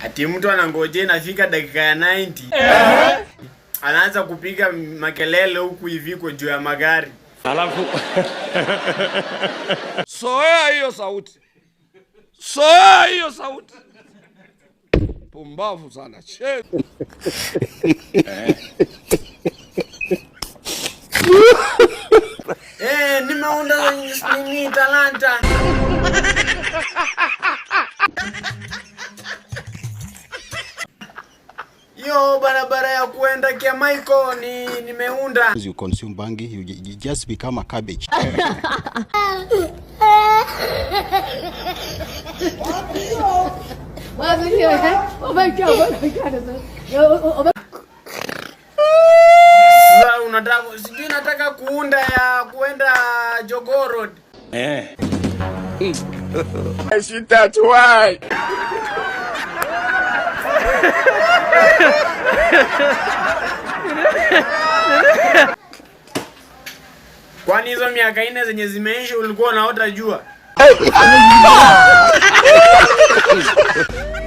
Ati mtu anangojea inafika dakika ya 90, anaanza kupiga makelele huku hivi kwa juu ya magari. Alafu soea hiyo sauti, soea hiyo sauti. Pumbavu sana che. Nimeunda nini talanta. Yo barabara ya kuenda kia Michael ni nimeunda. You consume bangi, you just become a cabbage. Sasa unataka sijui nataka kuunda ya kuenda Jogoo Road. That's why. Kwani hizo miaka 4 zenye zimeisha ulikuwa unaota jua?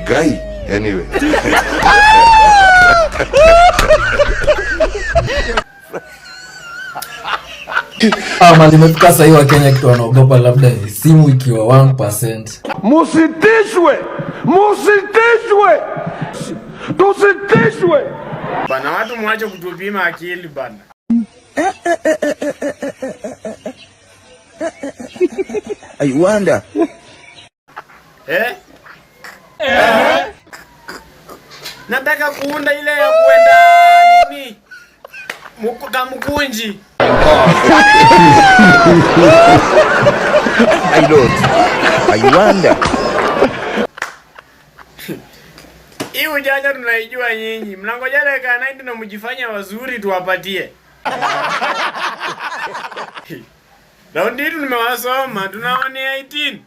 Guy, anyway. Mali imefika sasa hivi Wakenya kitu wanaogopa labda ni simu ikiwa 1%. Musitishwe, musitishwe, tusitishwe. Bana, watu mwache kutupima akili bana. I wonder. Eh? Nataka kuunda ile ya kuenda nini? Kamkunji. I don't. I wonder. Hii ujanja tunaijua nyinyi. Mnangoja dakika 90 na mjifanye wazuri tuwapatie. Raundi hii tumewasoma, tunaonea 18.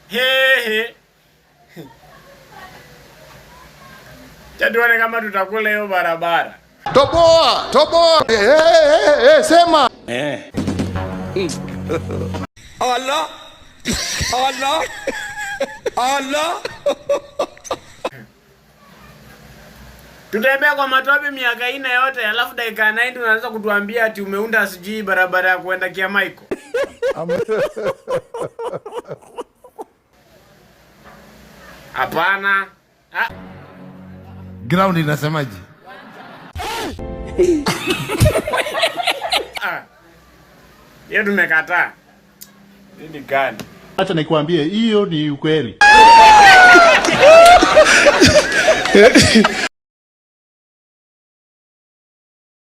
He he. Cha tuone kama tutakula hiyo barabara. Toboa, toboa. Hey, hey, hey, sema. Allah, Allah, Allah. Tutembea kwa matope miaka 4 yote, alafu dakika 90 unaanza kutuambia ati umeunda sijui barabara ya kuenda kia Michael. Hapana. Ground inasemaje? Hiyo tumekataa. Nini gani? Acha nikwambie hiyo ni ukweli.